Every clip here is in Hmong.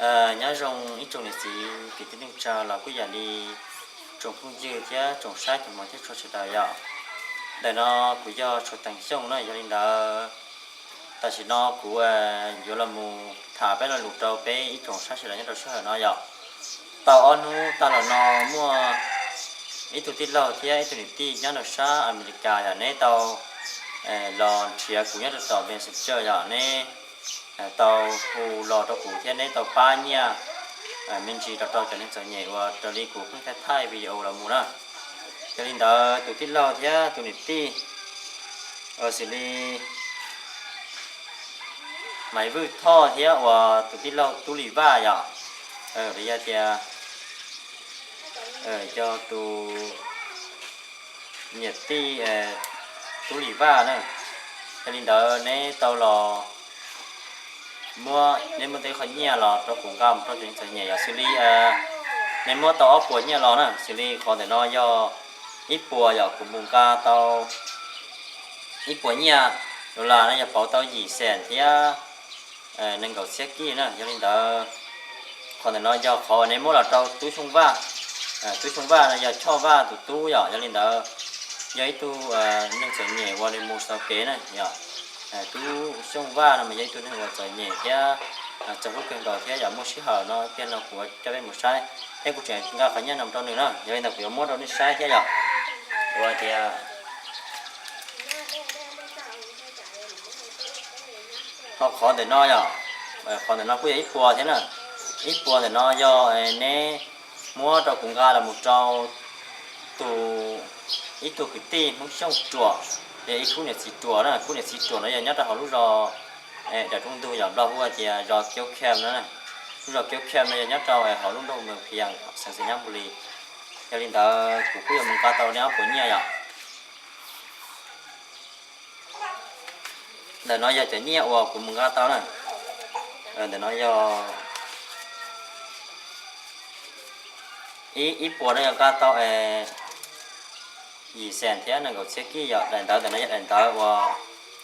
Nyob zoo ib tsoom niam txiv kwv tij neej tsa los kuj yam li tsoom phooj ywg thiab tsoom saib cov hmov thiab tshua sawv daws yom. Ntawm no kuv yog Tshuas Teem Xyooj na, yog li ntawd tam sim no kuv yuav los mus tham peb lo lus rau peb ib tsoom saib sawv daws nyob rau sij hawm no yom. Tau ob hnub tag los no muaj ib tug tij laug thiab ib tug niam tij nyob rau sab Amelikas yom, neb tau los nrhiav kuv nyob rau tom Messenger yom, neb tau hu los rau kuv thiab neb tau pab nyiaj me ntsis rau rau cov neeg txom nyem uas raws li kuv pheej thaij thaij video los mus na. Yog li ntawd tus tij laug thiab tus niam tij xws li Maiv Vwj Thoj thiab uas tus tij laug Tub Lis Vaj yom, los yog tias yog tus niam tij Tub Lis Vaj na. Yog li ntawd neb tau los muab, neb muab tau ib qho nyiaj los rau kuv nqa mus rau cov neeg txom nyem yom, xws li neb muab tau ob puas nyiaj los na, xws li qhov ntawm no yog ib puas yom, kuv mus nqa tau ib puas nyiaj dollar no yog pauv tau yim xees thiab nees nkaum txhiab kij na. Yog li ntawd qhov ntawm no yog qhov uas neb muab los rau Tub Xyooj Vaj. Tub Xyooj Vaj no yog Choj Vaj tus tub yom, yog li ntawd yog ib tug neeg txom nyem uas nws mus tsis tau kev na yom. Tub Xyooj Vaj no mas yog ib tug neeg uas txom nyem thiab txaus hlub kawg nkaus thiab yom. Muaj sij hawm no tiag no kuv coj peb mus saib thiab kuv tseem nqa qhov nyiaj no rau nws na, yog li ntawd kuv yuav muab rau nej saib thiab yom. Ua tias ho qhov ntawm no yom, qhov ntawm no kuj yog ib puas thiab na. Ib puas ntawm no yog neb muab rau kuv nqa los mus rau tus, ib tug kwv tij Hmoob Xyooj ruam, yog ib khub niam txiv ruam na. Khub niam txiv ruam no yog nyob rau hauv lub zos Dam Rooj Ntug yom, Nplog hu tias zos Kiaub Kham no, lub zos Kiaub Kham no yog nyob rau hauv lub nroog Mes Phias xeev Xais Nyab Npu Lis. Yog li ntawd kuv kuj yuav mus nqa tau neb ob puas nyiaj yom. Ntawm no yog cov nyiaj uas kuv mus nqa tau na. Ntawm no yog ib puas no yog nqa tau yim xees thiab nees nkaum txhiab kij yom. Daim ntawv ntawm no yog daim ntawv uas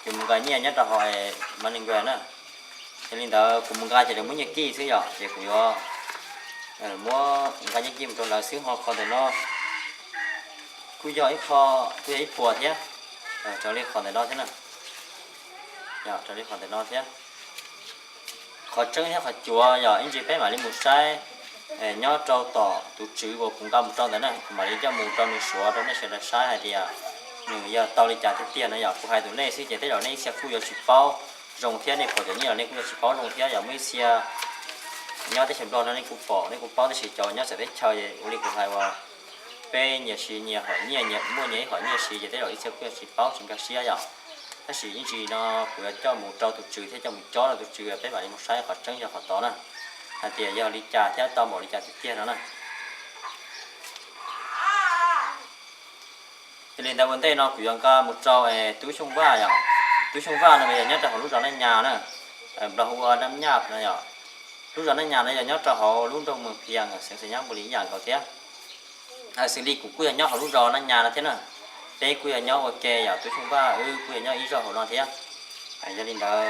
kuv mus nqa nyiaj nyob rau hauv Money Gram na. Yog li ntawd kuv mus nqa ces lawv muab nyiaj kij xwb yom, ces kuv yuav muab nqa nyiaj kij mus rau lawv xwb. Ho qhov ntawm no kuj yog ib qho, kuj yog ib puas thiab, raws li qhov ntawm no thiab na. Raws li qhov ntawm no thiab. Qhov tseeb thiab qhov cuav yog ib ntsis peb mam li mus saib nyob rau tom tus tswv uas kuv nqa mus rau ntawd na, kuv mam li coj mus rau nws suav rau nej sawv daws saib hais tias nws yog tau li cas tiag tiag no yom. Kuv hais tus lej xwb ces tej zaum nej ib txhia kuj yuav tsis paub zoo thiab, nej pom cov nyiaj los nej kuj yuav tsis paub zoo thiab yom. Muaj ib txhia nyob teb chaws Nplog no nej kuj pom nej kuj paub, tab sis cov nyob txawv teb chaws ua li kuv hais uas peb nyias siv nyias hom nyiaj, nyias muaj nyias ib hom nyiaj siv ces tej zaum ib txhia kuj yuav tsis paub tsis nkag siab yom. Tab sis ib ntsis no kuv yuav coj mus rau tus tswv thiab coj mus cob rau tus tswv, peb mam li mus saib qhov tseeb yog qhov tod na, hais tias yog li cas thiab tau npaum li cas tiag tiag no na. Yog li ntawd ua ntej no kuv yuav nqa mus rau Tub Xyooj Vaj yom. Tub Xyooj Vaj no mas yog nyob rau hauv lub zos Naj Nyas na, Nplog hu ua Naj Nyaj no yom. Lub zos Naj Nyas no yog nyob rau hauv lub nroog Mes Phias xeev Xais Nyab Npu Lis ib yam nkaus thiab. Xws li kuv kuj yog nyob hauv lub zos Naj Nyas no thiab na, peb kuj yog nyob ua ke yom, Tub Xyooj Vaj wb kuj yog nyob ib zos hauv no thiab. Yog li ntawd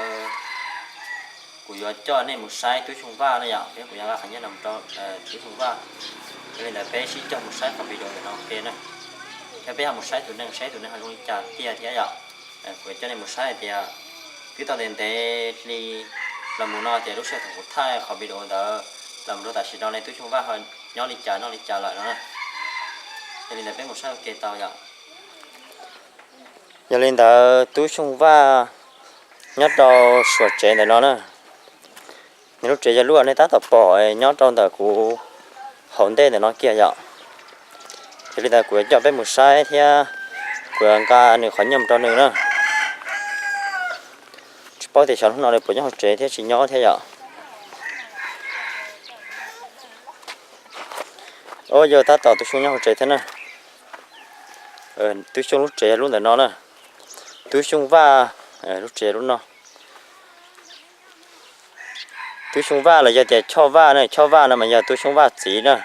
kuv yuav coj nej mus saib Tub Xyooj Vaj na yom, peb kuv yuav nqa qhov nyiaj no rau Tub Xyooj Vaj. Yog li ntawd peb sib coj mus saib qhov video ntawm no ua ke na, thiab peb ho mus saib tus neeg saib tus neeg ho zoo li cas tiag thiab yom. Kuv yuav coj nej mus saib hais tias twb tau ntev ntev li los mus no tias lub sij hawm thaum kuv thaij qhov video ntawd los mus rau tam sim no ne Tub Xyooj Vaj ho nyob li cas noj li cas lawm no na. Yog li ntawd peb mus saib ua ke tau yom. Yog li ntawd Tub Xyooj Vaj nyob rau suam tsev ntawm no na. Nws lub tsev yog lub uas nej tab tom pom nyob rau ntawm kuv hauv ntej ntawm no kiag yom. Yog li ntawd kuv yuav coj peb mus saib thiab kuv yuav nqa nws qhov nyiaj mus rau nws na. Tsis paub tias xyov hnub no nws puas nyob hauv tsev thiab tsis nyob thiab yom. Yog tab tom Tub Xyooj nyob hauv tsev thiab na. Tub Xyooj lub tsev yog lub ntawm no na. Tub Xyooj Vaj lub tsev yog lub no. Tub Xyooj Vaj los yog tias Choj Vaj na, Choj Vaj no mas yog Tub Xyooj Vaj txiv na.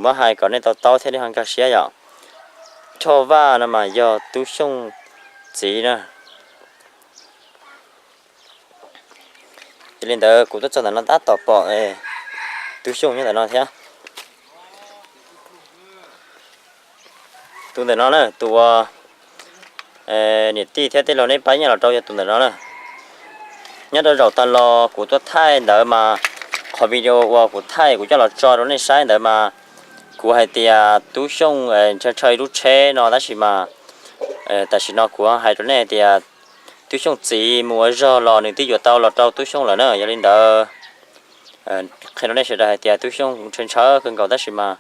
Muab hais kom nej to taub thiab nej ho nkag siab yom. Choj Vaj no mas yog Tub Xyooj txiv na. Yog li ntawd kuv tuaj txog ntawm no tab tom pom Tub Xyooj nyob ntawm no thiab. Tus ntawm no na, tus uas niam tij thiab tej laug neb pab nyiaj los rau yog tus ntawm no na. Nyob rau zaum tag los kuv tuaj thaij ntawd mas, qhov video uas kuv thaij kuv coj los tso rau nej saib ntawd mas, kuv hais tias Tub Xyooj ntshaw ntshaw ib lub tsheb no tab sis mas tam sim no kuv hais rau nej tias Tub Xyooj txiv mus ua zog los nws twb yuav tau los rau Tub Xyooj lawm na. Yog li ntawd qhia rau nej sawv daws hais tias Tub Xyooj ntshaw ntshaw kawg nkaus tab sis mas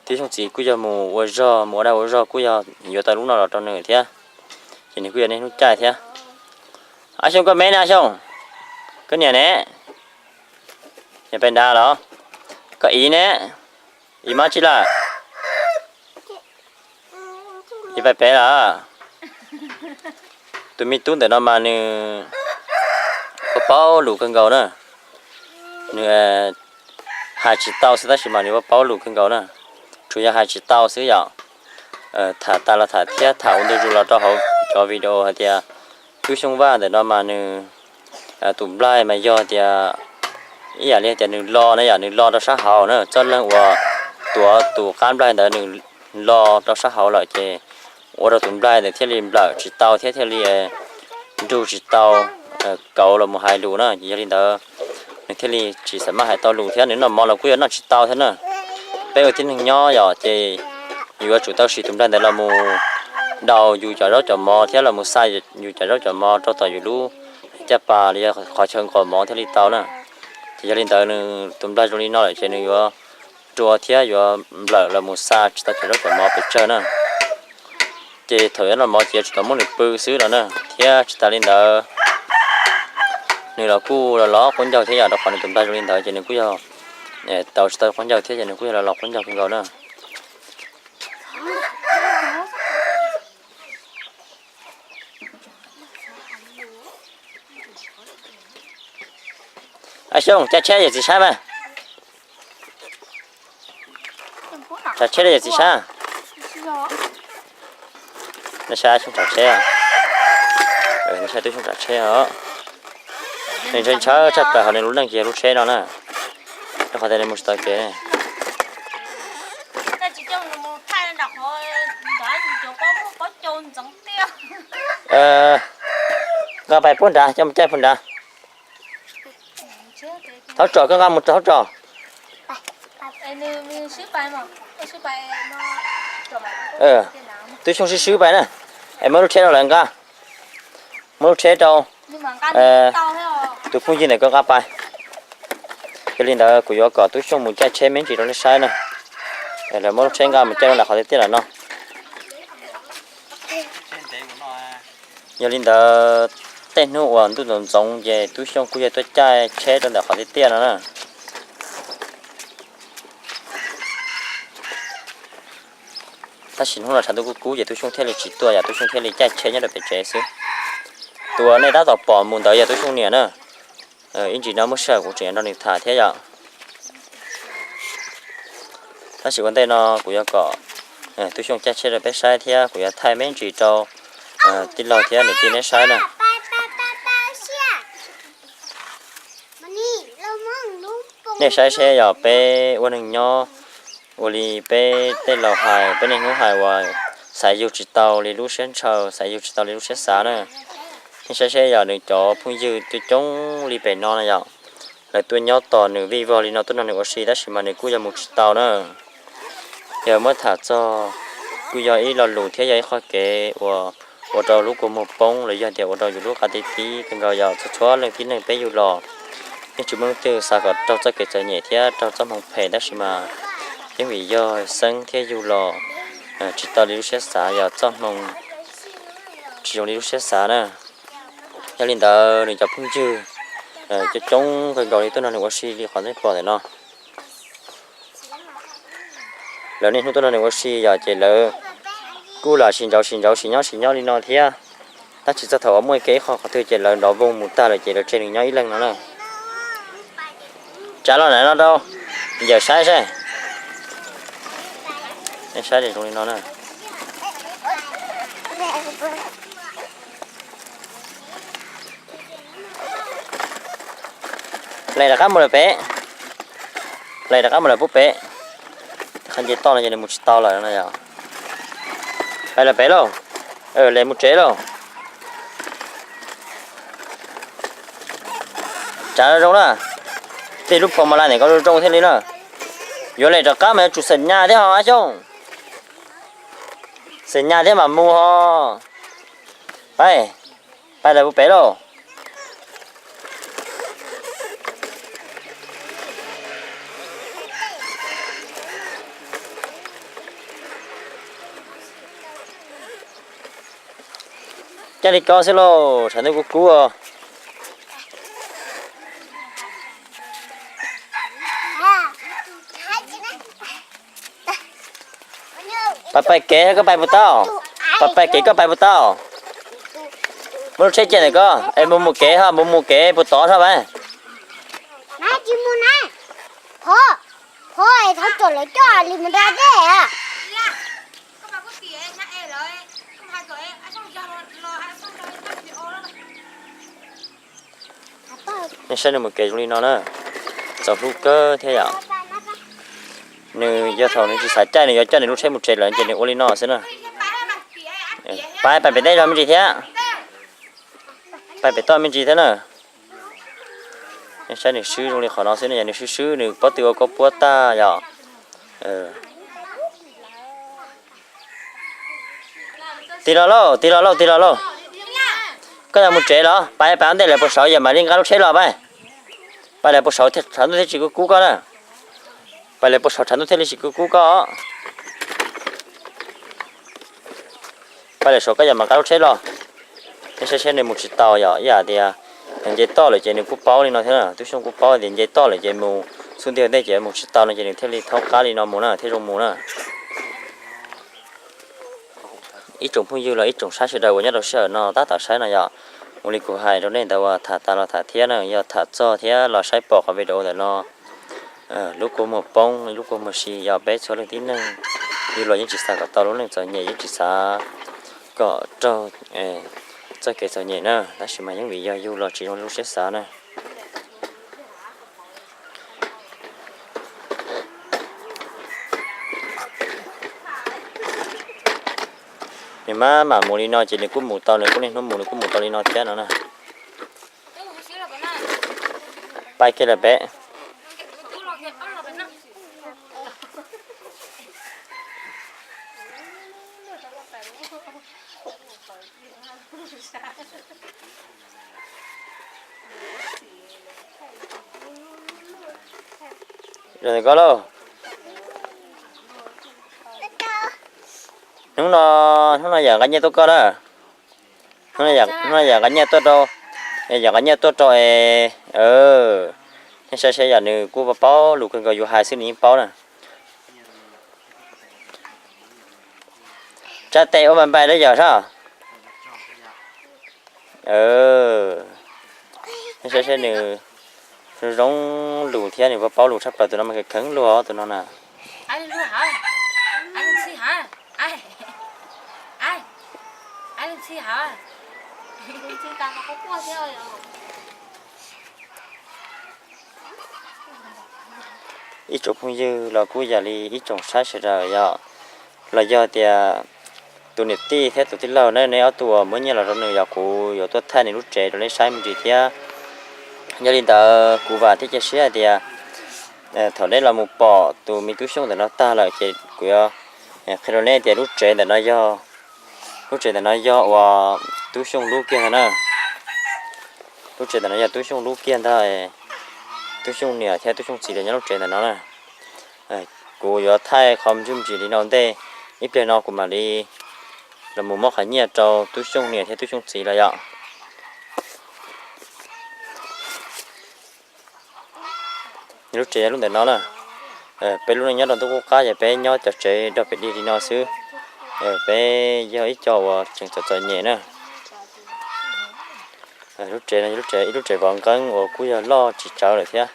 Tub Xyooj txiv kuj yog mus ua zog mus ua dag ua zog kuj yog yuav tau lub no los rau nws thiab. Ces nws kuj yog niaj hnub caij thiab. Ab Xyooj, koj me ne Xyooj? Koj niam ne? Niam pais nrad los? Koj iv ne? Iv mob tsi lawm? Iv pais pem lawm. Tus me tub ntawm no mas nws paub paub lus kawg nkaus na. Nws hais tsis tau xwb tab sis mas nws paub paub lus kawg nkaus na. Tsuas yog hais tsis tau xwb yom. Tham tas los tham thiab tham ua ntu zus los rau hauv cov video hais tias Tub Xyooj Vaj ntawm no mas nws tus nplaig mas yog tias ib yam li tias nws lo na yom, nws lo rau sab hauv na, txoj leeg uas tuav tus qab nplaig ntawd nws lo rau sab hauv lawm ces ua rau tus nplaig ntawd thiaj li nplawm tsis tau thiab thiaj li nrug tsis tau kauv los mus hais lus na. Ces yog li ntawd nws thiaj li tsis xav maj hais tau lus thiab nws noj mov los kuj yuav noj tsis tau thiab na. Peb ua tib neeg nyob yom ces yuav tsum tau siv tus nplaig ntawd los mus daus yus cov zaub cov mov thiab los mus xa yus cov zaub cov mov rau tom yus lub caj pas los yog qhov chaw nqos mov thiaj li tau na. Ces yog li ntawd nws tus nplaig zoo li no lawm ces nws yuav rua thiab yuav nplawm los mus xa tsis tau cov zaub cov mov pes tsawg na. Ces thaum yuav noj mov ces yuav tsum tau muab nws pw xwb no na. Thiab tsis tas li ntawd nws los kuj los los quab ncaug thiab yom, rau qhov nws tus nplaig zoo li ntawd ces nws kuj yog tau tsis tau quab ncaug thiab ces nws kuj yog los los quab ncaug kawg nkaus na. Ab Xyooj, caij tsheb yawm txiv saib mas. Tsav tsheb li yawm txiv saib. Nej saib Xyooj tsav tsheb os. Nej saib Tub Xyooj tsav tsheb os. Nws ntshaw ntshaw tshaj plaws hauv nws lub neej ces yog lub tsheb no na. Rau qhov tias nws mus tsis tau kev. Nqa pais puag nrad, coj mus caij puag nrad. Thaub tsom, koj nqa mus rau thaub tsom. Tub Xyooj swb swb pais na, es muab lub tsheb rau lawv nqa. Muab lub tsheb rau tus phooj ywg ntawm koj nqa pais. Yog li ntawd kuv yuav kom Tub Xyooj mus caij tsheb me ntsis rau nej saib na. Lawv muab lub tsheb nqa mus caij rau nram qhov tiaj tiaj lawm no. Yog li ntawd tej hnub uas ntuj ntxoov ntxoov ces Tub Xyooj kuj yog tuaj caij tsheb rau ntawm qhov tiaj tiaj no na. Tab sis hnub no tshav ntuj kub kub ces Tub Xyooj thiaj li tsis tuaj, yog Tub Xyooj thiaj li caij tsheb nyob rau pem tsev xwb. Tus uas nej tab tom pom mus ntawd yog Tub Xyooj niam na. Ib ntsis no muaj sij hawm kuv tseem yuav nrog nws tham thiab yom. Tab sis ua ntej no kuv yuav kom Tub Xyooj caij tsheb rau peb saib thiab kuv yuav thaij me ntsis rau tij laug thiab niam tij neb saib na. Nej saib seb yog peb ua neeg nyob ua li peb tej laus hais, peb niaj hnub hais uas xaiv yug tsis tau li lub siab ntshaw, xaiv yug tsis tau li lub siab xav na. Nej saib seb yog nws cov phooj ywg coob coob li pem no na yom, lawv tuaj nyob tos nws vij vog li no tuaj nrog nws ua si tab sis mas nws kuj yog mus tsis tau na. Yog muab tham txog kuj yog ib lo lus thiab yog ib qho kev uas ua rau lub kua muag poob los yog tias ua rau yus lub qab tib tib kawg nkaus yom. Txhua txhua leej tib neeg peb yug los yeej tsis muaj leej twg xav kom raug txoj kev txom nyem thiab raug txoj hmoo phem tab sis mas yeej vim yog xeeb thiab yug los tsis tau li lub siab xav, yog txoj hmoo tsis zoo li lub siab xav na. Yog li ntawd nws cov phooj ywg coob coob kawg nkaus li tuaj nrog nws ua si li qhov nej pom ntawm no. Lawv niaj hnub tuaj nrog nws ua si yom, ces lawv kuj lam sib ntsauv sib ntsauv sib nyob sib nyob li no thiab. Tab sis txog thaum uas muaj ib ke ib qho qhov twg ces lawv nrov voog mus tag lawm ces lawv tseg nws nyob ib leeg no na. Tsav los ntawm no rau ntawm saib seb. Nej saib zoo li no na. Hle rov qab mus lawm pem. Hle rov qab mus lawm pub pem. Qhov nce toj no ces nws mus tsis tau lawm no yog. Hle lawm pem lauj. Hle mus tsev lauj. Tsav zoo zoo na. Tej lub phom mas la ntawm ko zoo zoo thiaj li na. Yuav hle rov qab mas yuav tsum xam nyas thiab ho Ab Xyooj. Xam nyas thiab mam mus ho. Pab, pab lawv pub pem lauj. Coj li ko xwb lauj, tshav ntuj kub kub os. Pais pais kev koj pais puas tau? Pais pais kev koj pais puas tau? Muab lub tsheb cia ntawm ko es mus mus kev ho mus mus kev puas tod ho pab. Tsis mus na. Phov, phov es thov tsom lawv coj li mus da dej. Nej saib nws mus kev zoo li no na, txaus hlub kawg thiab yom. Nws yog thaum nws tsis xav caij nws yuav coj nws lub tsheb mus tsev lawm ces nws ua li no xwb na. Pab pais pem toj me ntsis thiab. Pais pem toj me ntsis thiab na. Nej saib nws swb zoo li qhov no xwb no, yog nws swb swb nws pob tw ua koj puab tag yom. Tig los lauj, tig los lauj, tig los lauj. Koj yuav mus tsev los? Pais pais ua ntej lawv puas saud yog mam li nqa lub tsheb los pab. Pais lawv puas saud tshav ntuj thiaj tsis kub kub koj na. Pais lawv puas saud tshav ntuj thiaj li tsis kub kub koj. Pais lawv saud koj yog mam nqa lub tsheb los. Nej saib seb nws mus tsis tau yom, ib yam tias nws nce toj lawm ces nws kuj paub li no thiab na, Tub Xyooj kuj paub tias nce toj lawm ces mus xub ntiag ntej ces mus tsis tau no ces nws thiaj li thaub qab li no mus na thiaj zoo mus na. Ib tsoom phooj ywg los ib tsoom saib sawv daws uas nyob rau sij hawm no tab tom saib no yom, ua li kuv hais rau nej ntawd uas tham tas los tham thiab na, yog tham txog thiab los saib pom qhov video ntawm no, lub kua muag poob lub kua muag si yog peb txhua leej tib neeg, yug los yeej tsis xav kom tau lub neej txom nyem, yeej tsis xav kom raug txoj kev txom nyem na, tab sis mas yeej vim yog yug los tsis zoo lub siab xav na. Nws mam mam mus li no ces nws kuj mus tau, nws kuj niaj hnub mus nws kuj mus tau li no thiab no na. Pais kiag lawm peb. Ko lauj. Hnub no, hnub no yawm nqa nyiaj tuaj koj na. Hnub no yawm nqa nyiaj tuaj rau, yawm nqa nyiaj tuaj rau es, nej saib seb yog nws kuj paub lus kawg nkaus yus hais xwb nws yeej paub na. Tsa tes ua npai npai rau yawm sab. Nej saib seb nws zoo zoo lus thiab nws paub paub lus tshaj plaws, tus no mas kheev luag tus no na. Ib tsoom phooj ywg los kuj yam li ib tsoom saib sawv daws yom, los yog tias tus niam tij thiab tus tij laug ne, neb ob tug uas muab nyiaj los rau nws yog kuv yuav tuaj thaij nws lub tsev rau neb saib me ntsis thiab. Yog li ntawd kuv vam thiab cia siab hais tias thaum neb los mus pom tus me Tub Xyooj ntawm no tag lawm ces kuv yuav qhia rau neb tias lub tsev ntawm no yog, lub tsev ntawm no yog uas Tub Xyooj lub kiag ntag na. Lub tsev ntawm no yog Tub Xyooj lub kiag ntag. Tub Xyooj niam thiab Tub Xyooj txiv los nyob lub tsev ntawm no na. Kuv yuav thaij qhov ntsuj ntsis li no ua ntej, ib pliag no kuv mam li los mus muab qhov nyiaj rau Tub Xyooj niam thiab Tub Xyooj txiv lawm yom. Lub tsev yog lub ntawm no na. Peb lub neej nyob rau ntuj qub qab ces peb nyob cov tsev dog pem dig li no xwb. Peb yog ib co uas tseem txom txom nyem na. Lub tsev no yog lub tsev, ib lub tsev vov nqeeb uas kuj yog loj tsis tsawg lawm thiab.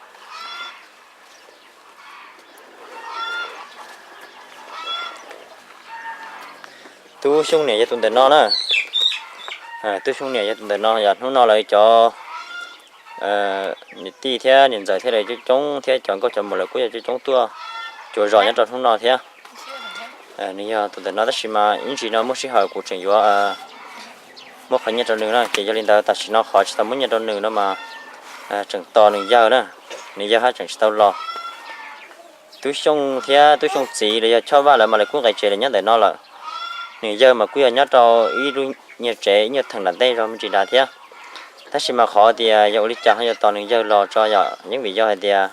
Tub Xyooj niam yog tus ntawm no na. Tub Xyooj niam yog tus ntawm no, yog hnub no lawv cov niam tij thiab niam ntxawm thiab lawv coob coob thiab cov nkauj cov muam lawv kuj yog coob coob tuaj cuav zos nyob rau hnub no thiab. Nws yog tus ntawm no tab sis mas ib ntsis no muaj sij hawm kuv tseem yuav muab qhov nyiaj rau nws na, ces yog li ntawd tam sim no qhov tsis tau muab nyiaj rau nws no mas tseem tos nws yawg na, nws yawg haj tseem tsis tau los. Tub Xyooj thiab Tub Xyooj txiv los yog Choj Vaj lawv mas lawv kuj nqis tsev lawm nyob ntawm no lawm. Nws yawg mas kuj yog nyob rau ib lub nyuag tsev ib nyuag theem nram ntej zog me ntsis nrad thiab. Tab sis mas qhov tias yog ua li cas ho yuav tos nws yawg los tso yom, yeej vim yog hais tias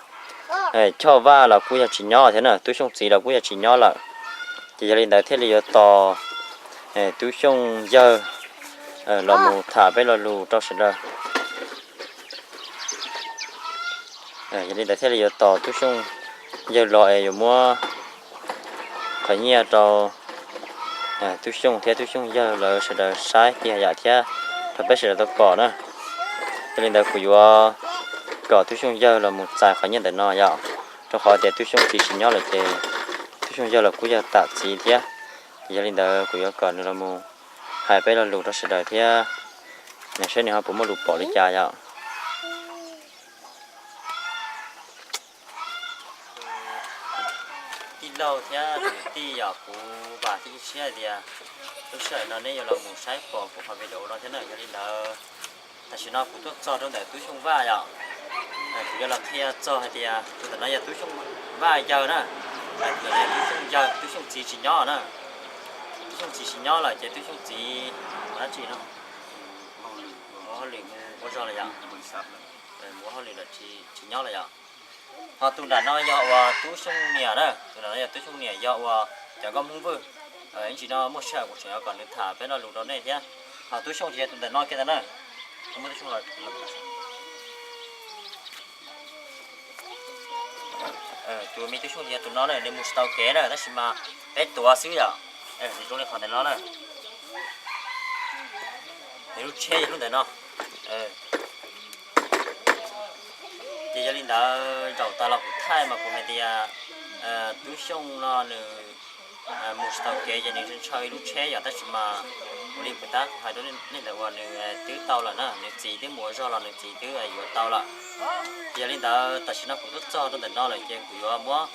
Choj Vaj los kuj yog tsis nyob thiab na, Tub Xyooj txiv los kuj yog tsis nyob lawm. Ces yog li ntawd thiaj li yuav tos Tub Xyooj yawg los mus tham peb lo lus rau sawv daws. Yog li ntawd thiaj li yuav tos Tub Xyooj yawg los es yuav muab qhov nyiaj rau Tub Xyooj thiab Tub Xyooj yawg lawv sawv daws saib kiag yam thiab rau peb sawv daws tau pom na. Yog li ntawd kuv yuav kom Tub Xyooj yawg los mus txais qhov nyiaj ntawm no yom, rau qhov tias Tub Xyooj txiv tsis nyob lawm ces Tub Xyooj yawg los kuj yog tam txiv thiab. Ces yog li ntawd kuv yuav kom nws los mus hais peb lo lus rau sawv daws thiab, saib nws ho puas muaj lus pom li cas yom. Tij laug thiab niam tij yom, kuv vam thiab cia siab hais tias lub sij hawm no neb yuav los mus saib pom kuv qhov video no thiab na. Yog li ntawd tam sim no kuv tuaj txog rau ntawm Tub Xyooj Vaj yom. Kuv yuav los qhia txog hais tias tus ntawm no yog Tub Xyooj Vaj yawg na. Tus ntawm no yog Tub Xyooj yawg, Tub Xyooj txiv tsis nyob na. Tub Xyooj txiv tsis nyob lawm ces Tub Xyooj txiv ua dab tsi no, ua hauj lwm mus ua zog lawm yom. Mus ua hauj lwm lawm tsis nyob lawm yom. Ho tus nram no yog uas Tub Xyooj niam na, tus nram no yog Tub Xyooj niam yog uas cov nkauj Hmoob Vwj. Ib ntsis no muaj sij hawm kuv tseem yuav kom nws tham peb lo lus rau nej thiab. Ho Tub Xyooj ces yog tus ntawm no kiag ntag na. Tus me Tub Xyooj ces yog tus no na, nws mus tsis tau kev na tab sis mas peb tuav xwb yom. Nws zoo li qhov ntawm no na. Nws lub tsheb yog lub ntawm no. Ces yog li ntawd zaum tas los kuv thaij mas kuv hais tias Tub Xyooj no nws mus tsis tau kev ces nws ntshaw ib lub tsheb yom, tab sis mas ua li kuv tab kuv hais rau nej ntawd uas nws twb tau lawm na, nws txiv twb mus ua zog los nws txiv twb yuav tau lawm. Ces yog li ntawd tam sim no kuv twb txog rau ntawm no lawm ces kuv yuav muab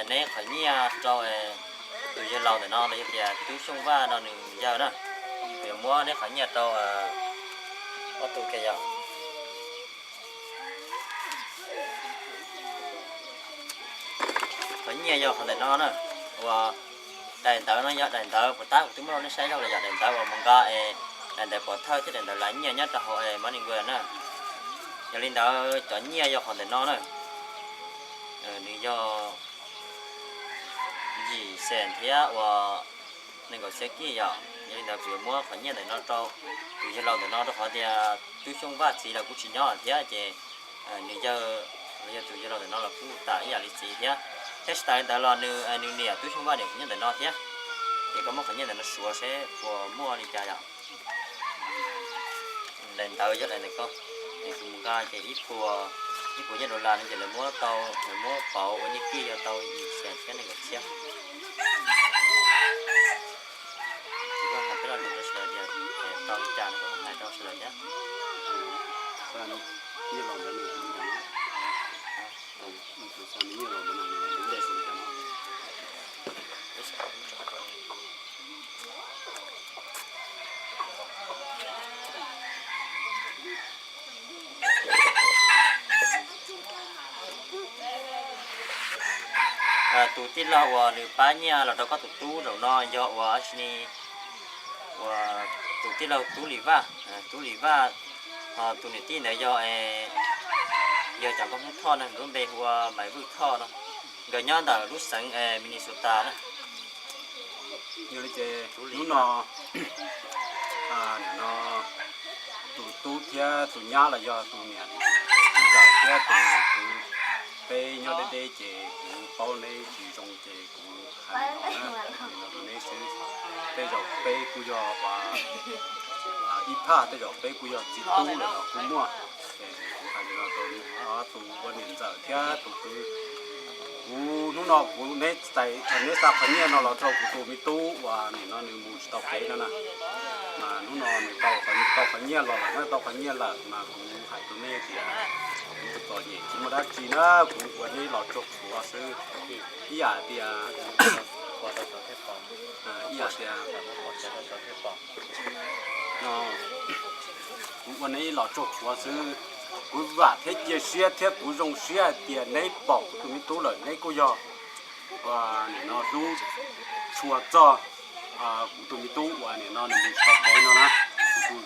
neb qhov nyiaj rau tus yawg laus ntawm no los yog tias Tub Xyooj Vaj no nws yawg na. Kuv yuav muab neb qhov nyiaj rau ob tug kiag yom. Qhov nyiaj yog qhov ntawm no na, uas daim ntawv no yog daim ntawv puas tab kuv twb muab rau nej saib zaug lawm yom, daim ntawv uas mus nqa es daim ntawv pov thawj thiab daim ntawv lav nyiaj nyob rau hauv Money Gram na. Yog li ntawd cov nyiaj yog qhov ntawm no na, nws yog yim xees thiab uas nees nkaum txhiab kij yom. Yog li ntawd kuv yuav muab qhov nyiaj ntawm no rau tus yawg laus ntawm no rau qhov tias Tub Xyooj Vaj txiv los kuj tsis nyob thiab ces nws yawg, los yog tus yawg laus ntawm no los kuj tas ib yam li txiv thiab. Thiab tsis tas li ntawd los nws, nws niam Tub Xyooj Vaj niam kuv nyob ntawm no thiab. Ces koj muab qhov nyiaj ntawm no suav seb puas muaj li cas yom. Daim ntawv yog daim ntawm ko, es kuv mus nqa ces ib puas, ib puas nyiaj dollar no ces lawv muab tau, lawv muab pauv ua nyiaj kij yog tau yim xees thiab nees nkaum txhiab. Ces koj hais peb lo lus rau sawv daws tias tau li cas no koj hais rau sawv daws thiab. Tus tij laug uas nws pab nyiaj los rau koj tus tub zaum no yog uas, uas tus tij laug Tub Lis Vaj, Tub Lis Vaj, ho tus niam tij ntawd yog, yog cov nkauj Hmoob Thoj na, lub npe hu ua Maiv Vwj Thoj no, nkawd nyob ntawm lub xeev Minnesota na. Yog li ces hnub no, nim no tus tub thiab tus nyab los yog tus niam ntxawm thiab tus kwv, peb nyob deb deb ces kuv paub neb tsis zoo ces kuv hais no na, hais no rau neb xwb. Tej zaum peb kuj yog ua ib phaj, tej zaum peb kuj yog txiv tub lawm los kuj muaj. Ces kuv hais li no rau tus ua niam ntxawm thiab tus kwv. Kuv hnub no kuv, neb xa qhov nyiaj no los rau kuv tus me tub uas nim no nws mus tsis tau kev no na, mas Hnub no nws tau, tau qhov nyiaj los lawm, tau qhov nyiaj lawm mas kuv hais rau nej tias kuv txom txom nyem tsis muaj dab tsi na, kuv ua neb los tsaug txhuav xwb. Ib yam tias, ib yam tias, no, kuv ua neb los tsaug txhuav xwb. Kuv vam thiab cia siab thiab kuv zoo siab hais tias neb pom kuv tus me tub lawm, neb kuj yog nim no hlub tshua txog kuv tus me tub uas nim no nws mus tsis tau kev no na. Kuv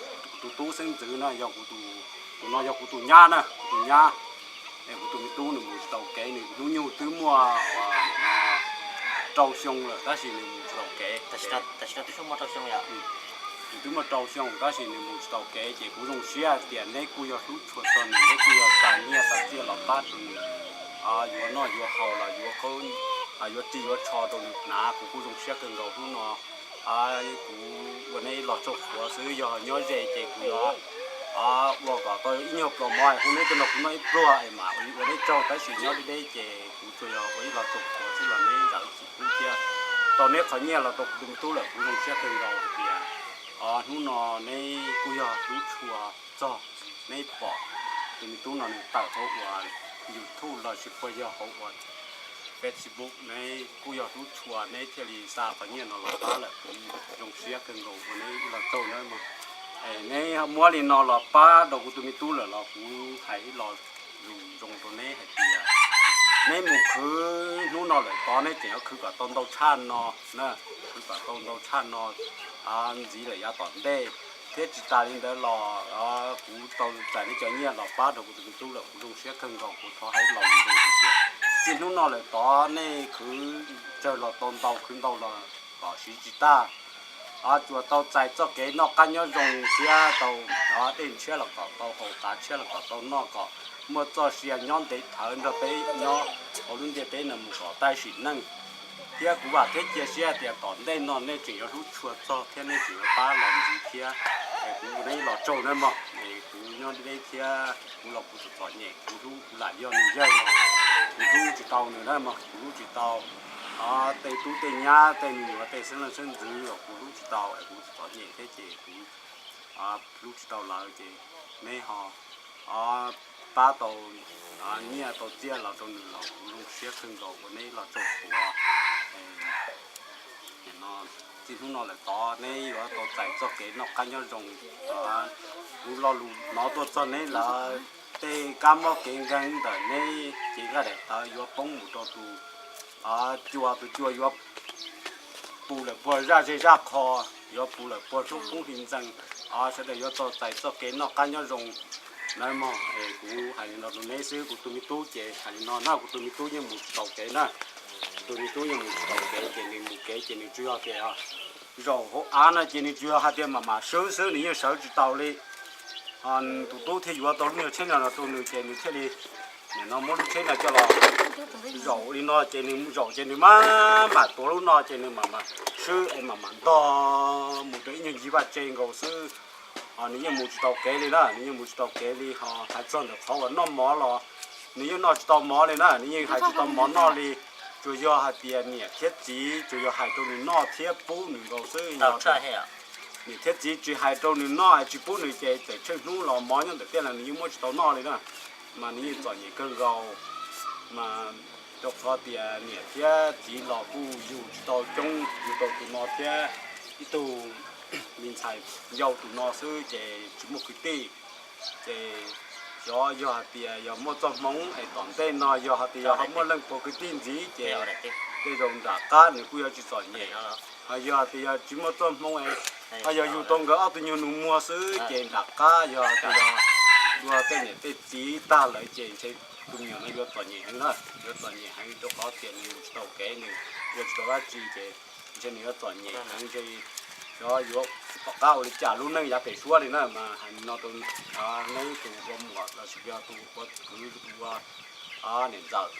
tus tub xeeb ntxwv na, yog kuv tus, tus no yog kuv tus nyab na, kuv tus nyab. Es kuv tus me tub nws mus tsis tau kev, nws hnub nyoog twb muaj rau xyoo lawm tab sis nws mus tsis tau kev. Nws twb muaj rau xyoo tab sis nws mus tsis tau kev, ces kuv zoo siab hais tias neb kuj yog hlub tshua txog nws, neb kuj yog xa nyiaj xa txiaj los pab rau nws, yuav noj yuav haus los yuav, yuav ris yuav tsho rau nws hnav, kuv kuj zoo siab kawg nkaus hnub no. Kuv ua neb los tsaug txhuav xwb, yog nyob ze ces kuv yuav ua kom tau ib nyuag pluas mov hu neb tuaj nrog kuv noj ib pluag es mam ua neb tsaug, tab sis nyob deb deb ces kuv tsuas yog ua ib los tsaug txhuav xwb los neb zam txim pub thiab. Tau neb qhov nyiaj los rau kuv tus me tub lawm, kuv zoo siab kawg nkaus hais tias hnub no neb kuj yog hlub tshua txog. Neb pom tus me tub no nws tawm hauv uas YouTube los sis puas yog hauv uas Facebook, neb kuj yog hlub tshua neb thiaj li xa qhov nyiaj no los pab lawm, kuv zoo siab kawg nkaus ua neb ib los tsaug nawb mog. Es neb muab li no los pab rau kuv tus me tub lawm los kuv hais ib los lus zoo rau neb hais tias neb mus khwv hnub no lawm tod neb tseem yuav khwv kom tau ntau tshaj no na, khwv kom tau ntau tshaj no ntxiv lawm yav tom ntej. Thiab tsis tas li ntawd los kuv tau txais neb cov nyiaj los pab rau kuv tus me tub lawm, kuv zoo siab kawg nkaus, kuv thov hais los mus tias txij hnub no lawm tod nej khwv tsawg los tau ntau, khwv ntau los kom siv tsis tag, tsuas tau txais txoj kev noj qab nyob zoo thiab tau dej ntshiab los kom tau haus, qav tshiab los kom tau noj, kom muaj txoj sia nyob ntev thawv nrog peb nyob hauv lub ntiaj teb no mus kom tag sim neej. Thiab kuv vam thiab cia siab tias tom ntej no nej tseem yuav hlub tshua txog thiab nej tseem yuav pab los ntxiv thiab. Es kuv ua neb los tsaug nawb mog, es kuv nyob deb deb thiab kuv los kuv txom txom nyem, kuv hlub, kuv lam yog nws yawg los kuv hlub tsis tau nws na mog, kuv hlub tsis tau tej tub tej nyab tej me nyuam tej xeeb leej xeeb ntxwv los kuv hlub tsis tau es kuv txom txom nyem thiab ces kuv hlub tsis tau lawv ces neb ho pab tau nyiaj tau txiaj los rau nws los kuv zoo siab kawg nkaus ua neb los tsaug txhuav. Txij hnub no lawm tod neb yuav tau txais txoj kev noj qab nyob zoo. Kuv lo lus hnov tuaj txog neb lawv tej kab mob kev nkeeg ntawm neb cev nqaij daim tawv yuav poob mus rau tus cua, tus cua yuav puv lawm puag zaj zej zaj qho, yuav puv lawm puag hnub poob hli ntxees, sawv daws yuav tau txais txoj kev noj qab nyob zoo. Nawb mog, es kuv hais li no rau neb xwb, kuv tus me tub ces hais li no na, kuv tus me tub yeej mus tsis tau kev na. Kuv tus me tub yeej mus tsis tau kev ces nws mus kev ces nws tsuas yog tias zaum hauv av no ces nws tsuas yog hais tias mam mam swb xwb, nws yeej sawv tsis taus li. Tus tub thiaj yuav tau lub nyuag tsheb no rau nws ces nws thiaj li nim no muab lub tsheb no coj los zaum li no ces nws zaum ces nws mam mam tuav lub no ces nws mam mam swb es mam mam ntog mus rau ib nyuag ncig vaj tse nkaus xwb. Nws yeej mus tsis tau kev li na, nws yeej mus tsis tau kev li. Ho hais txog ntawm qhov uas noj mov los nws yeej noj tsis tau mov li na, nws yeej hais tsis tau mov noj li. Tsuas yog hais tias niam thiab txiv tsuas yog hais rau nws noj thiab pub nws nkaus xwb. Niam thiab txiv tsis hais rau nws noj es tsis pub nws ces txawm tsheej hnub los mov nyob ntawm tiaj los nws yeej muab tsis tau noj li na. Mas nws yeej txom nyem kawg nkaus. Mas rau qhov tias niam thiab txiv los kuj yug tsis tau coob, yug tau tus no thiab ib tug me ntxhais yau tus no xwb ces tsis muaj kwv tij. Ces xyov yog hais tias yog muaj txoj hmoov es tom ntej no yog hais tias yog ho muaj leej puas kwv tij ntxiv ces tej zaum nram qab nws kuj yuav tsis txom nyem. Ho yog hais tias yog tsis muaj txoj hmoov es ho yog yug tau nkawd ob tug nyuag nus muag xwb ces nram qab yog hais tias yog dua tej niam tej txiv tag lawm ces ntshe tus me nyuam no yuav txom nyem heev na, yuav txom nyem heev rau qhov tias nws mus tsis tau kev, nws ua tsis tau dab tsi ces ntshe nws yuav txom nyem heev, ntshe xyov yuav tom qab ua li cas lub neej yav pem suab li na. Mas hais no rau neb tus ua muam los sis yog tus ua kwv tus ua niam ntxawm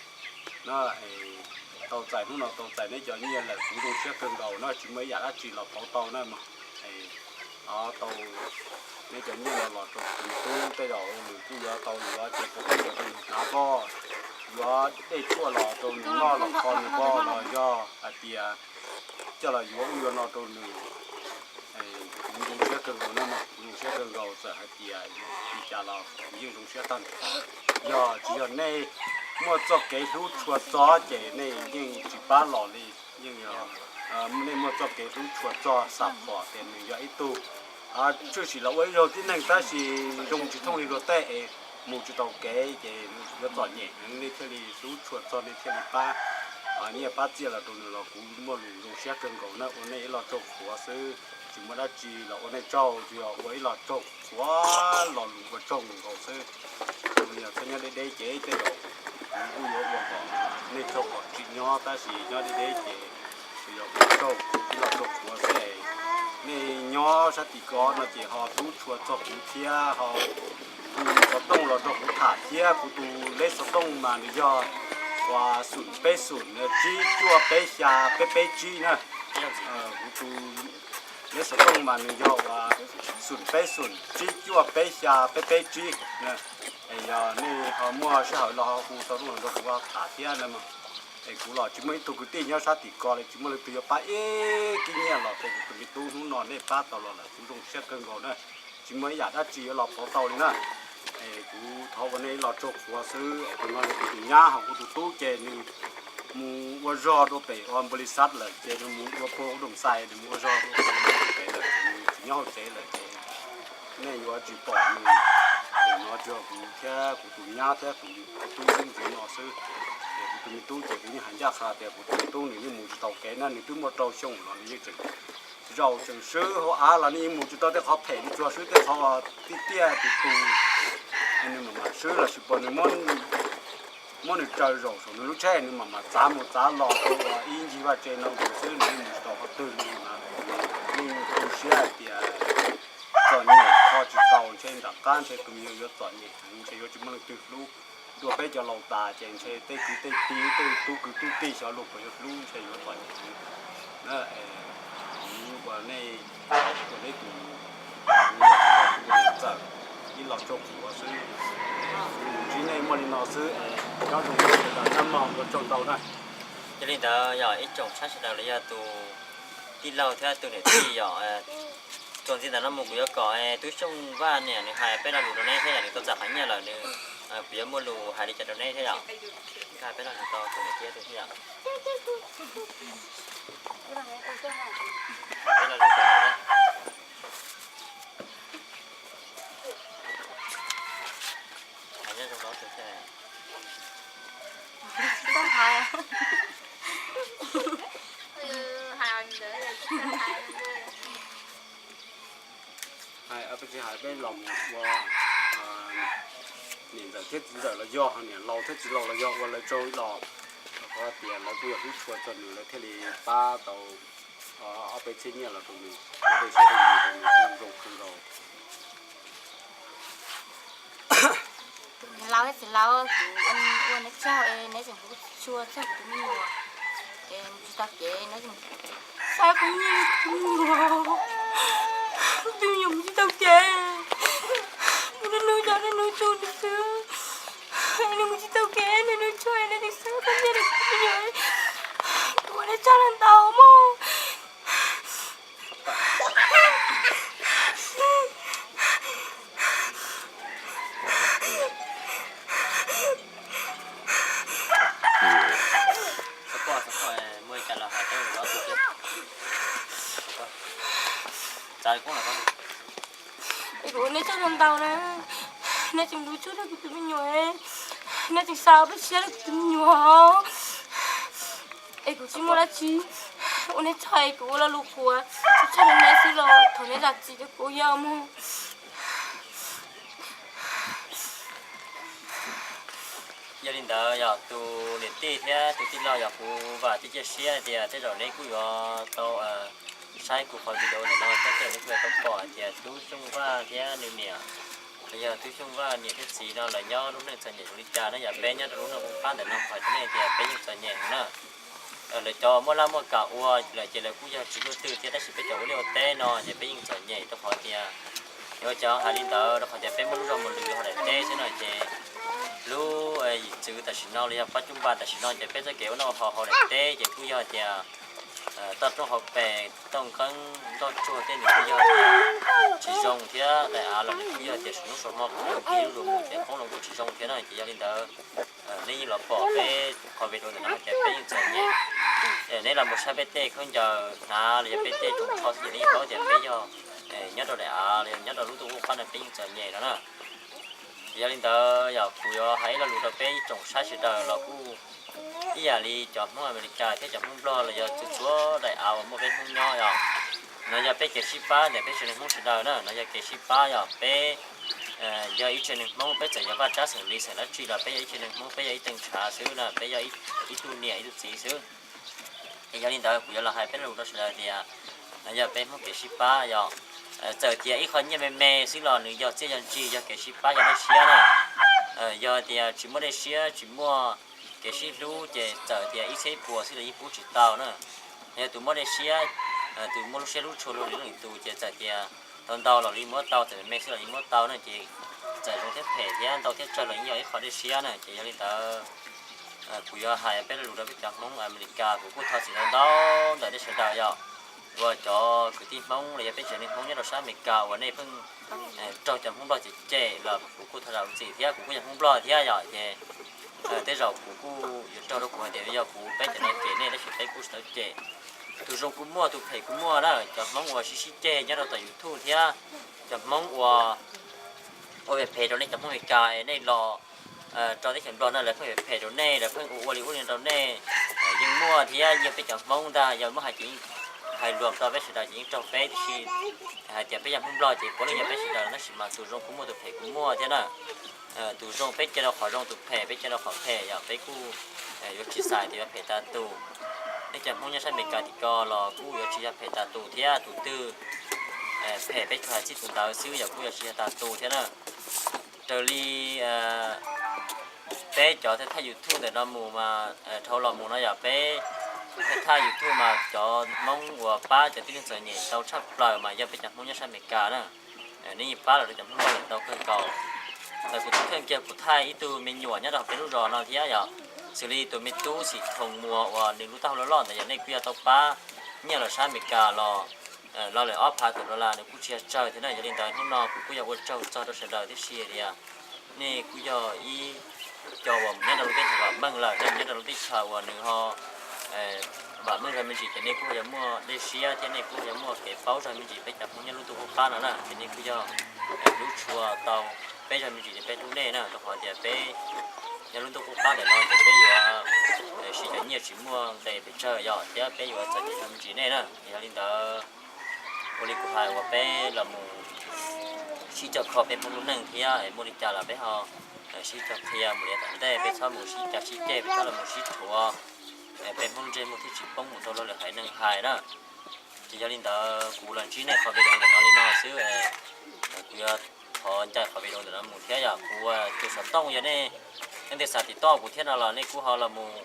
na, tau txais hnub no tau txais neb cov nyiaj lawm kuv zoo siab kawg nkaus na, tsis muaj ib yam dab tsi los pauv tau na mog. Tau neb cov nyiaj no los rau tus tub tej zaum nws kuj yuav tau yuav ces kuv kuj yuav rau nws hnav koj, yuav dej tshuaj los rau nws noj los kho nws koj los yog hais tias coj los yuav ub yuav no rau nws. Kuv zoo siab Kawg nkaus no, zoo siab kawg nkaus, txawm hais tias li cas los kuv yeej zoo siab tag nrho. Yog tsis yog nej muaj txoj kev hlub tshua txog ces nej yeej tsis pab los li. Yeej yog nej muaj txoj kev hlub tshua txog xam phom tias nws yog ib tug tshwm sim los ua ib zaug tib neeg tab sis zoo tsis thooj li luag tej es mus tsis tau kev ces yuav txom nyem heev, nej thiaj li hlub tshua txog nej thiaj li pab nyiaj pab txiaj los rau nws los kuv muaj lus zoo siab kawg nkaus na. Ua nej ib lo tsaug qhuav xwb, tsis muaj dab tsi los ua nej tsaug, tsuas yog ua ib lo tsaug qhuav, lo lus ua tsaug nkaus xwb. Yog txhob nyob deb deb ces tej zaum kuv kuj yuav ua kom nej tsaug kom tsim nyog, tab sis nyob deb deb ces tsuas yog ua tsaug, ib lo tsaug qhuav xwb. Nej nyob sab tim ko no ces ho hlub tshua txog kuv thiab ho hu xov tooj los nrog kuv tham thiab. Kuv tus leb xov tooj mas nws yog uas xoom peb xoom tsib cuaj peb xya peb peb tsib na. Kuv tus leb xov tooj mas nws yog uas xoom peb xoom tsib cuaj peb xya peb peb tsib. Es yog nej ho muaj sij hawm los ho hu xov tooj los nrog kuv tham thiab na. Es kuv los tsis muaj ib tug kwv tij nyob sab tim ko li, tsis muaj leej twg yuav pab ib kib nyiaj los rau kuv tus me tub, hnub no nej pab tau los lawm kuv zoo siab kawg nkaus na. Tsis muaj ib yam dab tsi yuav los pauv tau li na. Es kuv thov ua nej ib lo tsaug qhuav xwb. Tus no yog kuv tus nyab, ho kuv tus tub ces nws mus ua zog dua pem ua npaus lis xab lawm ces nws mus ua puag ub doo xais, nws mus ua zog dua pem lawm, nws tsis nyob hauv tsev lawm ces nej yuav tsis pom nws. Ces no tsuas kuv thiab kuv tus nyab thiab kuv tus tub xwb ntxiv no xwb. Ces kuv tus me tub ces kuv yeej hais ncaj qha tias kuv tus me tub nws yeej mus tsis tau kev na, nws twb muaj rau xyoo los nws yeej tseem zaum tseem swb hauv av los nws yeej mus tsis tau tej qhov phem, nws tsuas swb tej qhov tiaj tiaj tus tus. Nws mam mam swb los sis puas nws muab nws tsaws zaum saum nws lub tsheb, nws mam mam txav mus txav los rau ib ncig vaj tse no nkaus xwb, nws yeej mus tsis tau qhov twg li mas. Yeej tu siab hais tias txom nyem kho tsis tau, ntshe nram qab ntshe tus me nyuam yuav txom nyem heev, ntshe yuav tsis muaj leej twg hlub. Dua peb cov laus tas ces ntshe tej kwv tej tij, tej tub kwv tub tij xyov luag puas yuav hlub, ntshe yuav txom nyem heev. Na, kuv ua nej, ua nej tus, kuv ua txawm ib lo tsaug qhuav xwb. Kuv ntsib nej muaj li no xwb, nyob zoo, ua tsaug ntau na. Yog li ntawd yog ib tsoom saib sawv daws los yog tus tij laug thiab tus niam tij yog txuas ntxiv ntawm no mus kuv yuav kom Tub Xyooj Vaj niam nws hais peb lo lus rau neb thiab yom, nws tau txais qhov nyiaj lawm nws puas yuav muaj lus hais li cas rau neb thiab yom. Hais peb lo lus rau tus niam tij thiab yom. Hais peb lo lus rau nws thiab. Hais nyob zoo rau tus thiab. Hais peb tsis hais peb los mus ua niam ntxawm thiab txiv ntxawm los yog niam laus thiab txiv laus los yog ua lawv tsaug ib los, rau qhov tias lawv kuj yog hlub tshua txog nws lawv thiaj li pab tau ob peb txhiab nyiaj los rau nws, ua dej siab dej ntsws rau nws kuj zoo kawg nkaus. Tus niam laus thiab txiv laus, kuv ua neb tsaug es neb tseem hlub tshua txog kuv tus me nyuam es mus tsis tau kev, neb tseem xa kuv nyiaj rau kuv tus me nyuam. Kuv tus me nyuam mus tsis tau kev, kuv niaj hnub nyob niaj hnub tsuj nws xwb. Nws mus tsis tau kev, niaj hnub tsuj nws, nws xa kuv nyiaj rau kuv tus me nyuam. Kuv ua neb tsaug ntau mog. Xav pom, xav pom, muaj li cas los hais rau lwm tus thiab. Txav koob los koob. Es kuv ua neb tsaug ntau na, neb tseem hlub tshua rau kuv tus me nyuam, neb tseem xa peb siab rau kuv tus me nyuam. Es kuv tsis muaj dab tsi, ua neb tsaug es kuv ua lo lus qhuav tshaj rau neb xwb los thov neb zam txim rau kuv yom mog. Yog li ntawd yog tus niam tij thiab tus tij laug, yog kuv vam thiab cia siab tias tej zaum neb kuj yuav tau saib kuv qhov video ntawm no thiab tej zaum neb kuj yuav tau pom hais tias Tub Xyooj Vaj thiab nws niam, los yog Tub Xyooj Vaj niam thiab txiv no lawv nyob lub neej txom nyem zoo li cas na. Yog peb nyob rau lub neej qub qab ntawm no hais rau nej tias peb yeej txom nyem heev na. Lawv cov muaj laj muaj kam ua lawm ces lawv kuj yog tsis luaj twg thiab, tab sis peb cov ua liaj ua teb no ces peb yeej txom nyem rau qhov tias, yuav ua cas hais li ntawd, rau qhov tias peb muaj lub zog mus lwm hauv daim teb xwb no ces lub yim txwv tam sim no los yog pab cub npas tam sim no ces peb txoj kev ua noj ua haus hauv daim teb ces kuj yog tias toj roob hauv pes, toj nqeeb ntoj tsuag tej nws kuj yog tias tsis zoo thiab, daim av los nws kuj yog tias saum hnub saum hmo qhov tig lub mus ces qoob loo kuj tsis zoo thiab na. Ces yog li ntawd, nej yeej los pom peb qhov video ntawm no hais tias peb yeej txom nyem. Neb los mus saib peb tej khaub ncaws hnav los yog peb tej tsoos tsho xwb ces nej yeej paub tias peb yog nyob rau daim av los yog nyob rau lub ntuj qub qab no peb yeej txom nyem no na. Ces yog li ntawd yog kuv yuav hais ib lo lus rau peb ib tsoom saib sawv daws los kuj ib yam li cov Hmoob Amelikas thiab cov Hmoob Nplog los yog txhua txhua daim av uas muaj peb Hmoob nyob yom. No yog peb kev sib pab ntawm peb tsev neeg Hmoob sawv daws na, no yog kev sib pab yog peb yog ib tsev neeg Hmoob, peb txawm yog vaj tsab xeem li xeem dab tsi los peb yog ib tsev neeg Hmoob, peb yog ib teeg ntshav xwb na, peb yog ib tug niam ib tug txiv xwb. Es yog li ntawd kuv yuav los hais peb lo lus rau sawv daws tias no yog peb Hmoob kev sib pab yom. Txawm tias ib qho nyiaj me me xwb los nws yog txiaj yog ntsig, yog kev sib pab yog dej siab na. Yog tias tsis muaj dej siab tsis muaj kev sib hlub ces txawm tias ib txhiab ib puas xwb los yeej pub tsis tau na. Yog tus muaj dej siab, tus muaj lub siab hlub tshua luag li leej tus ces txawm tias tau ntau los li muab tau, txawm me me xwb los li muab tau na. Ces txawm zoo thiab phem thiab ntau thiab tsawg los yeej yog ib qho dej siab na. Ces yog li ntawd kuv yuav hais peb lo lus rau peb cov Hmoob Amelikas, kuv kuj thov txim ntau ntau ntawm nej sawv daws yom, uas cov kwv tij Hmoob los yog peb tsev neeg Hmoob nyob rau sab Amelikas uas nej pheej raug cov Hmoob Nplog cem cem los kuv kuj thov zam lub txim thiab, kuv kuj yog Hmoob Nplog thiab yom. Ces tej zaum kuv kuj yuav raug rau kuv hais tias yog kuv peb cov no cem nej tab sis peb kuj tsis tau cem. Tus zoo kuj muaj, tus phem kuj muaj na. Cov Hmoob uas sib sib ceg nyob rau tom YouTube thiab cov Hmoob uas ua phem phem rau nej cov Hmoob Amelikas es nej los rau teb chaws Nplog no lawv pheej phem phem rau nej, lawv pheej ua ua li ub li no rau nej yeej muaj thiab. Yog peb cov Hmoob ntag, yog muab hais ces yeej hais luag rau peb sawv daws ces yeej raug peb, tiam sis hais tias peb yog Hmoob Nplog ces puav leej yog peb sawv daws, tab sis mas tus zoo kuj muaj tus phem kuj muaj thiab na. Tus zoo peb cia rau qhov zoo, tus phem peb cia rau qhov phem yom, peb kuj yuav tsis xav tias yuav phem tas tus. Nej cov Hmoob nyob sab Amelikas tim ko los kuj yuav tsis yog phem tas tus thiab, tus twg phem peb tsuas hais txij tus ntawd xwb, yog kuj yuav tsis yog tas tus thiab na. Raws li peb cov thawj thaj YouTube ntawm no mus mas dhau los mus no yog peb thawj thaj YouTube mas cov Hmoob uas pab cov tib neeg txom nyem tau tshaj plaws mas yog peb cov Hmoob nyob sab Amelikas na. Nej yeej pab los rau cov Hmoob Nplog tau kawg nkaus. Ntawm kuv tus kheej kiag kuv thaij ib tug me nyuam nyob rau peb lub zos no thiab yom, xws li tus me tub Xim Thoos Muas uas nws lub taub hau loj loj ntawd yog nej kuj yog tau pab nyiaj los sab Amelikas los, los lawm ob phav kaum dollar, nws kuj tsis yog tsawg thiab na. Yog li ntawd hnub no kuv kuj yog ua tsaug txog rau sawv daws tib si tias nej kuj yog ib co uas mus nyob rau lub teb chaws vam meej lawm, nej mus nyob rau lub teb chaws uas nws ho vam meej zog me ntsis ces nej kuj yog muaj dej siab thiab nej kuj yog muaj kev paub zog me ntsis peb cov Hmoob nyob lub ntuj qub qab no na, ces nej kuj yog hlub tshua tau peb zog me ntsis ces peb hlub nej na, rau qhov tias peb nyob lub ntuj qub qab ntawm no ces peb yuav siv cov nyiaj tsis muaj nqe pes tsawg yom, thiab peb yuav txom nyem zog me ntsis nej na. Yog li ntawd ua li kuv hais uas peb los mus sib cog kho peb Hmoob lub neej thiab muaj li cas los peb ho sib cog qhia mus li tom ntej, peb txhob mus sib cav sib ceg, peb txhob los mus sib rhuav peb Hmoob ntsej muag thiaj tsis poob mus rau luag lwm haiv neeg hais na. Ces yog li ntawd kuv los ntsib nej qhov video ntawm no li no xwb, kuv yuav thov ncaim qhov video ntawm no mus thiab yom. Kuv tus xov tooj yog nej leej twg xav tim toj kuv thiab no los nej kuj ho los mus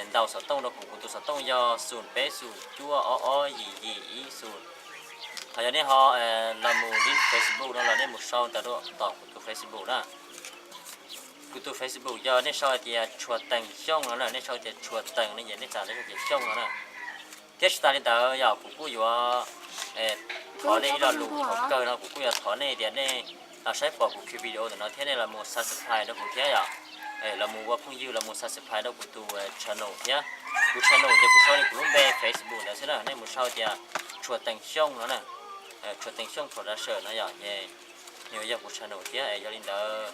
ntaus xov tooj rau kuv, kuv tus xov tooj yog xoom peb xoom cuaj ob ob yim yim ib xoom. Ho yog nej ho los mus li Facebook no los nej mus sau ntawm rau tom kuv tus Facebook na. Kuv tus Facebook yog nej sau hais tias Tshua Teem Xyooj no na, nej sau tias Tshua Teem no ces nej txav ntawd ces Xyooj no na. Thiab tsis tas li ntawd yog kuv kuj yuav thov nej ib lo lus, thaum kawg no kuv kuj yuav thov nej tias nej los saib pom kuv video ntawm no thiab nej los mus subscribe rau kuv thiab yom. Los mus ua phooj ywg los mus subscribe rau kuv tus channel thiab. Kuv channel ces kuv sau li kuv lub npe Facebook ntawd xwb na, nej mus sau tias Tshua Teem Xyooj no na, Tshua Teem Xyooj Production no yom, ces nws yog kuv channel thiab. Yog li ntawd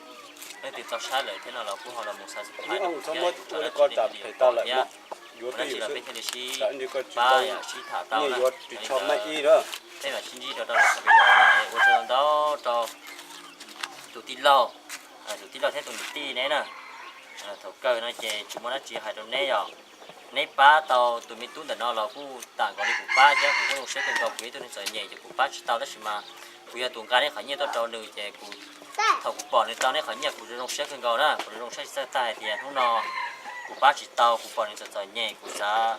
leej twg tau saib lawm thiab no los kuj ho los mus subscribe thiab, ua dab tsi peb thiaj li sib pab sib tham tau na. Peb mam sib ntsib rau rau lwm video na, ua tsaug ntau rau tus tij laug, tus tij laug thiab tus niam tij neb na. Thaum kawg no ces tsis muaj dab tsi hais rau neb yom. Neb pab tau tus me tub ntawm no los kuj tas nkaus li kuv pab thiab, kuv kuj zoo siab kawg nkaus, kuv ib tug neeg txom nyem ces kuv pab tsis tau tab sis mas kuv yog tus nqa neb qhov nyiaj tuaj rau nws ces kuv, thaum kuv pom nws tau neb qhov nyiaj kuv zoo siab kawg nkaus na, kuv zoo siab tsis txawj tag hais tias hnub no kuv pab tsis tau, kuv pom nws txom txom nyem kuv xav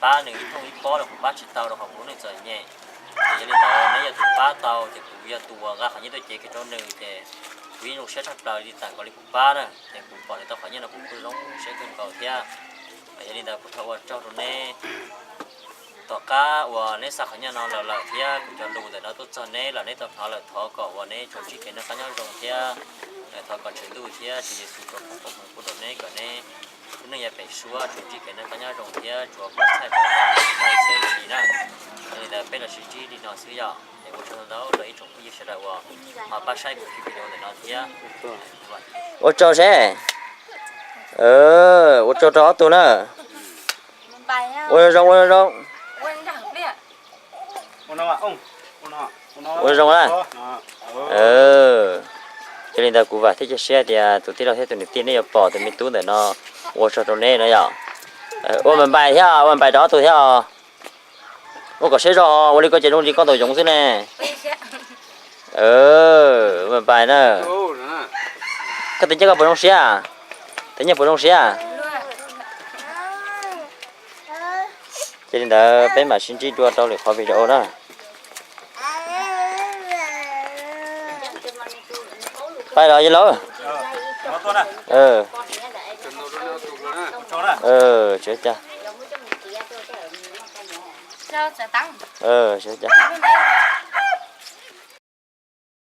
pab nws ib thooj ib pob los kuv pab tsis tau rau qhov kuv lub neej txom nyem. Ces yog li ntawd neb yog tus pab tau ces kuv yog tus uas nqa qhov nyiaj tuaj cev kiag rau nws ces kuv yeej zoo siab tshaj plaws li tas nkaus li kuv pab na, ces kuv pom nws tau qhov nyiaj no kuv kuj zoo siab kawg nkaus thiab. Yog li ntawd kuv thov ua tsaug rau neb. Tom qab uas neb xa qhov ncauj no los lawm thiab kuv cov lus ntawm no tuaj txog neb los neb tau hnov lawm, thov kom uas neb tsuas ntsib kev noj qab nyob zoo thiab thov kom Tswv Ntuj thiab Tswv Yexus tsuas foom koob hmoov pub rau neb kom neb lub neej yav pem suab tsuas ntsib kev noj qab nyob zoo thiab tsuas pov txhaj tau tau txhij na. Yog li ntawd peb los sib ntsib li no xwb yom. Es ua tsaug ntau ntau rau ib tsoom phooj ywg sawv daws uas ho pab saib kuv video ntawm no thiab. Ua tsaug seb. Ua tsaug rau ob tug na. Ua zoo zoo, ua zoo zoo. Ua zoo na. Cia li ntawd kuv vam thiab cia siab tias tus tij laug thiab tus niam tij nej yuav pom tus me tub ntawm no. Ua tsaug rau neb no yom. Ua npais npais thiab, ua npais rau ob tug thiab os. Ua kom siab zog, ua li koj ces zoo li koj ntaus yoov xwb ne. Ua npais na. Koj tus nyiaj koj puas zoo siab? Tus nyiaj puas zoo siab? Cia li ntawd peb mam sib ntsib dua rau lwm qhov video na. Pais los yog lawm. Tsis ua cas. Tsis ua cas.